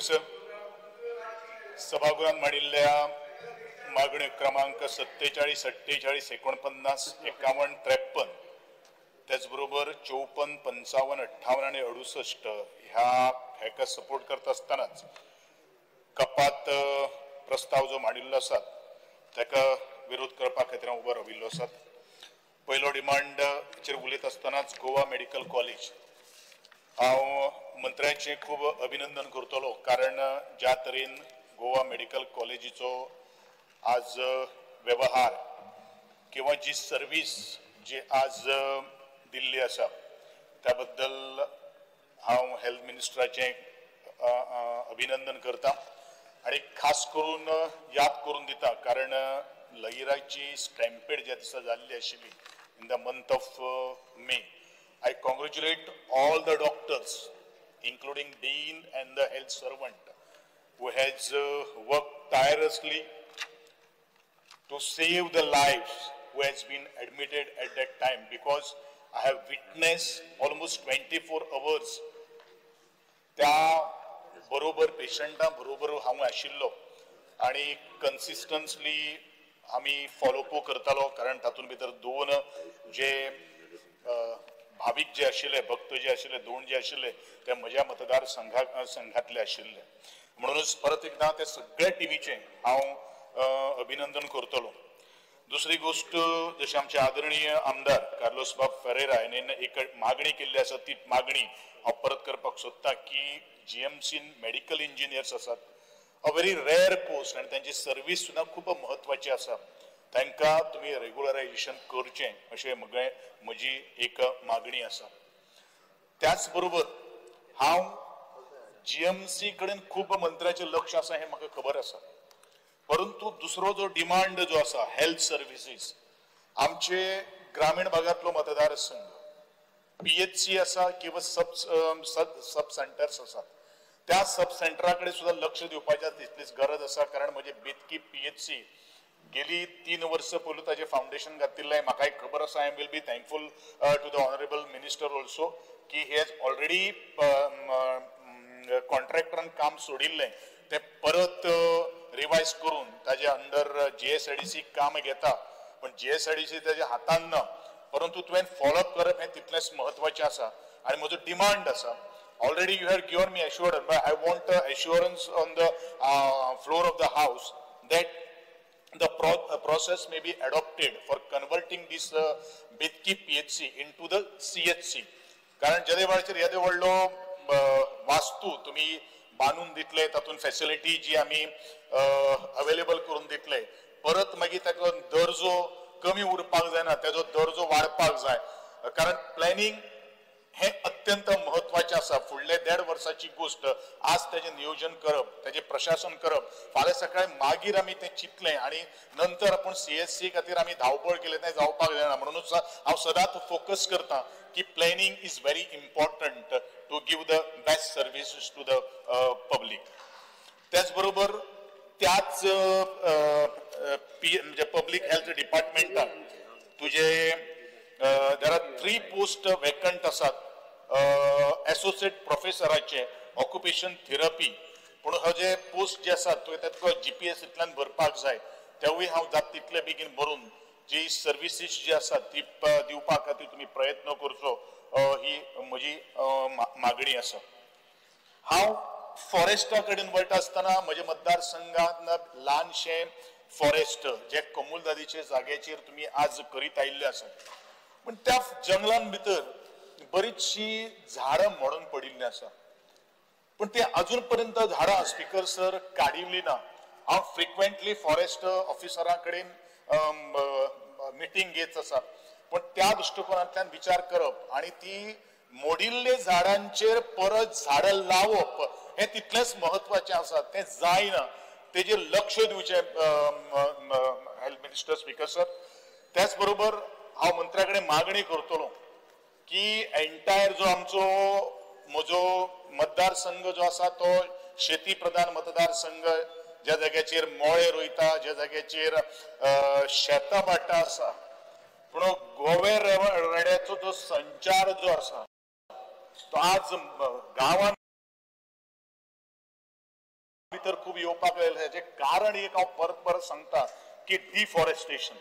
Speaker sir, सभागृहात मांडिल्ल्या मागण्यो क्रमांक 47, 48, 49, 51, 53, त्याचबरोबर 54, 55, 58 आणि 68 ह्या हेका सपोर्ट करता आसतनाच कपात प्रस्ताव जो मांडिल्लो आसा ताका विरोध करपा खातीर हांव उबो राविल्लो आसा. पयलो डिमांड चेर उलयत आसतनाच गोवा मेडिकल कॉलेज हांव मंत्र्याचें खूब अभिनंदन करतलो, कारण ज्या तरेन गोवा मेडिकल कॉलेजीचो आज वेवहार किंवा जी सर्वीस जी आज दिल्ली आसा त्या बद्दल हांव हेल्थ मिनिस्टराचें अभिनंदन करता आनी खास करून याद करून दिता, कारण लहिराची स्टॅम्पेड ज्या दिसा जाल्ली आशिल्ली in the month of May, I congratulate all the doctors including dean and the health servant who has worked tirelessly to save the lives who has been admitted at that time, because I have witnessed almost 24 hours त्या बरोबर पेशंटा बरोबर हांव आशिल्लो आनी consistently आमी follow up करतालो, कारण तातूंत भितर दोन जे भावीक जे आशिल्ले, भक्त जे आशिल्ले, दोन जे आशिल्ले ते म्हज्या मतदार संघातले आशिल्ले. म्हणूनच परत एकदां ते सगळ्या टिमीचें हांव अभिनंदन करतलो. दुसरी गोश्ट, जशें आमचे आदरणीय आमदार कार्लोस बाब फेरेरा हाणें एक मागणी केल्ली आसा, ती मागणी हांव परत करपाक सोदता की जीएमसीन मेडिकल इंजिनियर्स आसात, अ व्हेरी रेअर पोस्ट आनी तांची सर्वीस सुद्दां खूब म्हत्वाची आसा, तांकां तुमी रेगुलरायजेशन करचें अशें म्हजी एक मागणी आसा. त्याच बरोबर हांव जीएमसी कडेन खूब मंत्र्याचें लक्ष आसा हें म्हाका खबर आसा, परंतु दुसरो जो डिमांड जो आसा हेल्थ सर्विसीस, आमचे ग्रामीण भागांतलो मतदारसंघ पीएचसी आसा किंवा सब सब सेंटर्स आसात, त्या सब सेंटरा कडेन सुद्दां लक्ष दिवपाची तितलीच गरज आसा, कारण म्हजे बेतकी पीएचसी गेली 3 वर्सां पयलू ताजें फावंडेशन घातिल्लें, म्हाकाय खबर आसा. I will be thankful to the honourable minister also की he has already कॉन्ट्रॅक्टरान काम सोडिल्लें तें परत रिवायज करून ताजे अंडर जीएसआयडीसी काम घेता, पण जीएसआयडीसी ताज्या हातान ना, परंतु तुवें फॉलोअप करप हें तितलेंच म्हत्वाचें आसा आनी म्हजो डिमांड आसा. Already you have given me assurance, but I want assurance on the floor of the house that the process may be adopted for converting this Betki PHC into the CHC. कारण जेदे वेळाचेर येदे व्हडलो वास्तू तुमी बांदून दितले, तातूंत फॅसिलिटी जी आमी अवेलेबल करून दितले, परत मागीर ताका दर्जो कमी उरपाक जायना, तेजो दर्जो वाडपाक जाय, कारण प्लॅनिंग हें अत्यंत म्हत्वाचें आसा. फुडले 1.5 वर्साची गोश्ट, आज तेजें नियोजन करप, तेजें प्रशासन करप, फाल्यां सकाळी मागीर आमी तें चिंतलें आनी नंतर आपूण सीएचसी खातीर आमी धांवपळ केलें तें जावपाक जायना. म्हणूनच हांव सदांच फोकस करता की planning is very important to give the best services to the public. त्याच बरोबर त्याच म्हणजे पब्लीक हेल्थ डिपार्टमेंटान तुजे there are 3 post vacant आसात एसोसिएट प्रोफेसराचे ऑक्युपेशन थेरपी, पूण हो जे पोस्ट जे आसात तुवें ताका जीपीएसींतल्यान भरपाक जाय, तेवूय हांव जाता तितले बेगीन भरून जी सर्विसीस जी आसात ती दिवपा खातीर तुमी प्रयत्न करचो ही म्हजी मागणी आसा. हांव फॉरेस्टा कडेन वयता आसतना म्हज्या मतदारसंघात ल्हानशें फॉरेस्ट जे कमूलदादीचे जाग्याचेर तुमी आज करीत आयिल्ले आसात, पूण त्या जंगलान भितर बरीचशी झाडां मोडून पडिल्लीं आसा, पूण ते अजून पर्यंत झाडां स्पीकर सर काडिल्ली ना. हांव फ्रिक्वेंटली फॉरेस्ट ऑफिसरा कडेन मिटींग घेत आसा, पूण त्या दृश्टिकोनांतल्यान विचार करप आनी ती मोडिल्ले झाडांचेर परत झाडां लावप हें तितलेंच म्हत्वाचें आसा, तें जायना, तेजेर लक्ष दिवचें हेल्थ मिनिस्टर स्पीकर सर. त्याच बरोबर हांव मंत्र्या कडेन मागणी करतलो की एंटायर जो आमचो म्हजो मतदारसंघ जो आसा तो शेती प्रधान मतदारसंघ, ज्या जाग्याचेर मोळे रोयता, ज्या जाग्याचेर शेतां भाटां आसा, पूण गोवे रेड्याचो जो संचार जो आसा तो आज गांवांत भितर खूब येवपाक लागले. हाचें कारण एक हांव परत परत सांगता की डिफॉरेस्टेशन,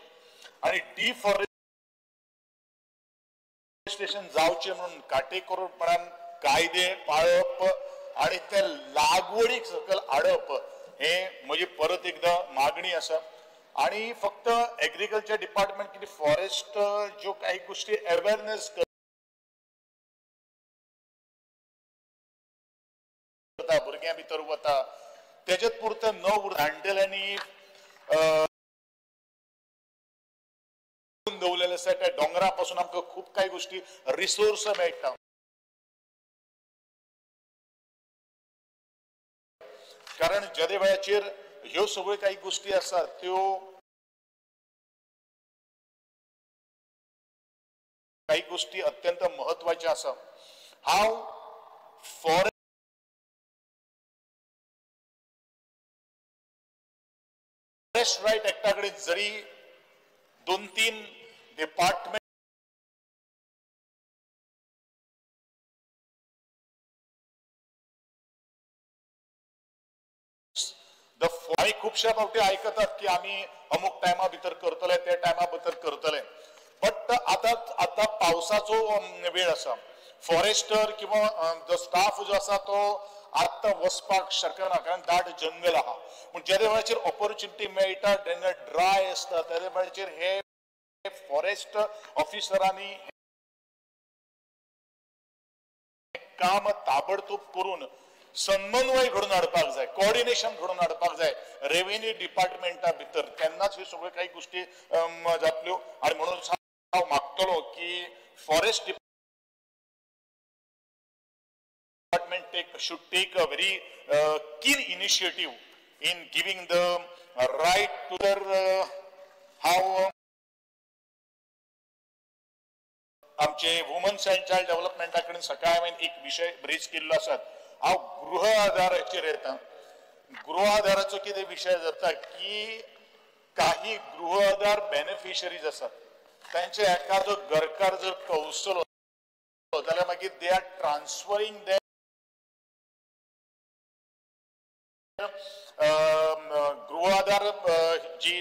आनी डिफॉरेस्टेशन जावचें म्हणून काटेकोरपणान कायदे पाळप आनी ते लागवडीक सकयल हाडप हे म्हजी परत एकदां मागणी आसा. आनी फक्त एग्रीकल्चर डिपार्टमेंट कितें फॉरेस्ट ज्यो काही गोष्टी अवेरनेस करता, भुरग्यां भितर वता, तेजेत पुरतें न उर जाणटेल्यांनी दवरलेले आसा त्या दोंगरा पासून आमकां खूब कांय गोष्टी रिसोर्स मेळटा. कारण जेदे वेळाचेर ह्यो सगळ्यो काही गोष्टी आसात त्यो काही गोष्टी अत्यंत महत्वाच्यो आसा. हांव फॉरेस्ट रायट एक्टा कडेन जरी 2-3 डिपार्टमेंट आमी खुबश्या फावटी आयकतात की आमी अमूक टायमा भितर करतले, त्या टायमा भितर करतले, बट आतां आतां पावसाचो वेळ आसा, फॉरेस्टर किंवा जो स्टाफ जो आसा तो आतां वचपाक शकना कारण दाट जंगल आहा. पूण जेदे वेळाचेर ऑपॉर्च्युनिटी मेळटा तेन्ना ड्राय आसता तेदे वेळाचेर हे फॉरेस्ट ऑफिसरांनी काम ताबडतोब करून समन्वय घडोवन हाडपाक जाय, कोऑर्डिनेशन घडोवन हाडपाक जाय रेव्हेन्यू डिपार्टमेंटा भितर, तेन्नाच ह्यो सगळ्यो काही गोष्टी जातल्यो. आनी म्हणून हांव मागतलो की forest department should take a very keen initiative in giving the right to their हांव आमचे वुमन्स अँड चायल्ड डेव्हलपमेंटा कडेन सकाळी हांवें एक विशय ब्रेज केल्लो आसात. हांव गृह आधाराचेर येता. गृह आधाराचो कितें विशय जाता की काही गृह आधार बेनिफिशरीज आसात तांचे एखादो घरकार जर कौसलो जाल्यार मागीर they are transferring there गृह आधार जी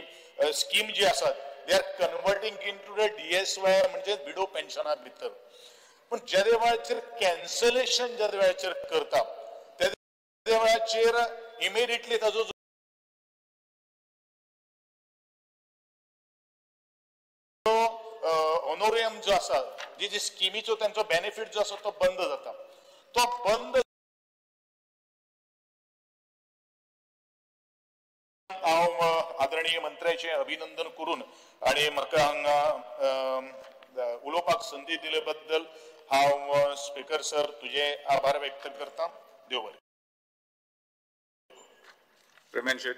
स्कीम जी आसा they are converting into the DSY म्हणजे विडो पेन्शना भितर. पूण जेदे वेळाचेर कॅन्सलेशन जेदे वेळाचेर करता तेदे वेळाचेर इमिडिएटली ताजो ऑनोरियम जो आसा जी जी स्किमीचो तांचो बेनिफीट जो आसा तो बंद जाता. तो बंद हांव आदरणीय मंत्र्याचें अभिनंदन करून आनी म्हाका हांगा उलोवपाक संदी दिले बद्दल हांव स्पीकर सर तुजे आभार व्यक्त करता. देव बरें. प्रेमेन शेट.